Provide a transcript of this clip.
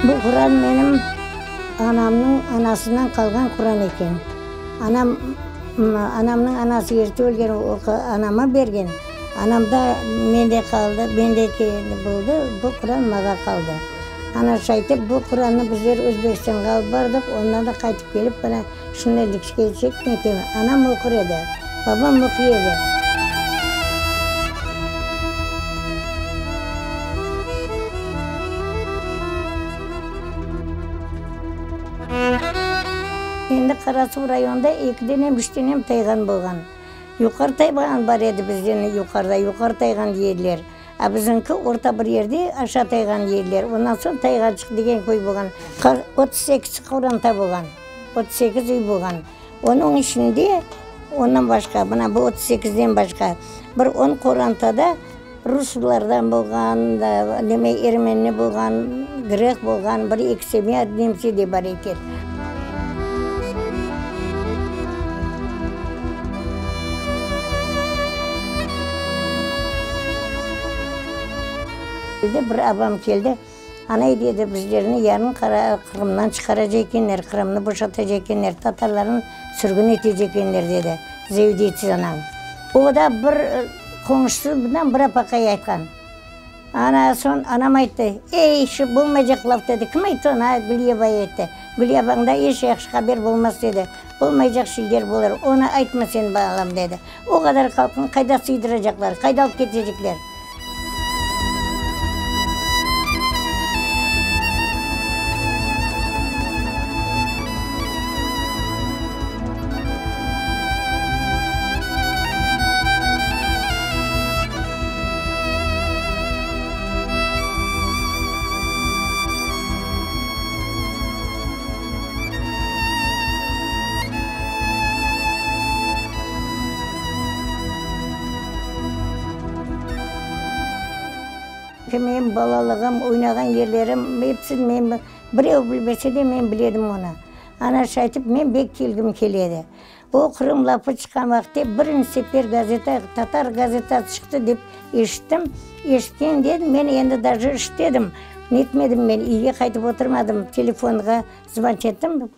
Bu Quran menim anamnıñ anasından qalğan Quran eken. Anam, anamnıñ anası erte ölgen, o anama bergen. Anam da mende qaldı, mende boldı, bu Quran mağa qaldı. Ana şaytip bu Qurannı bizler Özbekistanğa alıp bardıq, ondan da qaytıp kelip mına şunday likskeçek netemiz. Anam oqur edi, babam oquy edi. Endi Qarasuv rayonında ekiden em, üçten em tayğan bolğan. Yuqarı Tayğan bar edi bizden yuqarıda, Yuqarı Tayğan dey ediler. A biziñki orta bir yerde Aşağı Tayğan dey ediler. Ondan soñ Tayğançıq degen köy bolğan. 38 qoranta bolğan, 38 üy bolğan. Onıñ içinde, ondan başqa, mına bu 38-den başqa, bir on qorantada ruslardan bolğan, neme, ermeni bolğan, grek bolğan, bir-eki semya nemse de bar eken. Bir abam keldi, Anay, dedi, bizlerni yarın Qırımdan çıqaracaq ekenler, Qırımnı boşatacaq ekenler, tatarlarnı sürgün etecek ekenler, dedi Zevdiytsiz anañ. O da bir qoñşusından bir apaqay aytqan. Ana, soñ anam ayttı, Ey, şu bolmaycaq laf, dedi. Kim ayttı onı? A, Gülye bay ayttı. Gülye abañda eş yahşı haber bolmaz, dedi. Bolmaycaq şeyler bolar, onı aytma sen, balam, dedi. O qadar halqnı qayda sıydıracaqlar, qayda alıp ketecekler? Menim balalığım, oynağan yerlerim, epsini men, birev bilmese de, men biledim onı. Ana şaytip, men bek kelgim kele edi. O Qırım lafı çıqqan vaqıtte birinci sefer gazeta, tatar gazetası çıqtı dep eşittim. Eşitkende men endi daje işte edim. Netmedim men, üyge qaytıp oturmadım, telefonğa zvanit ettim.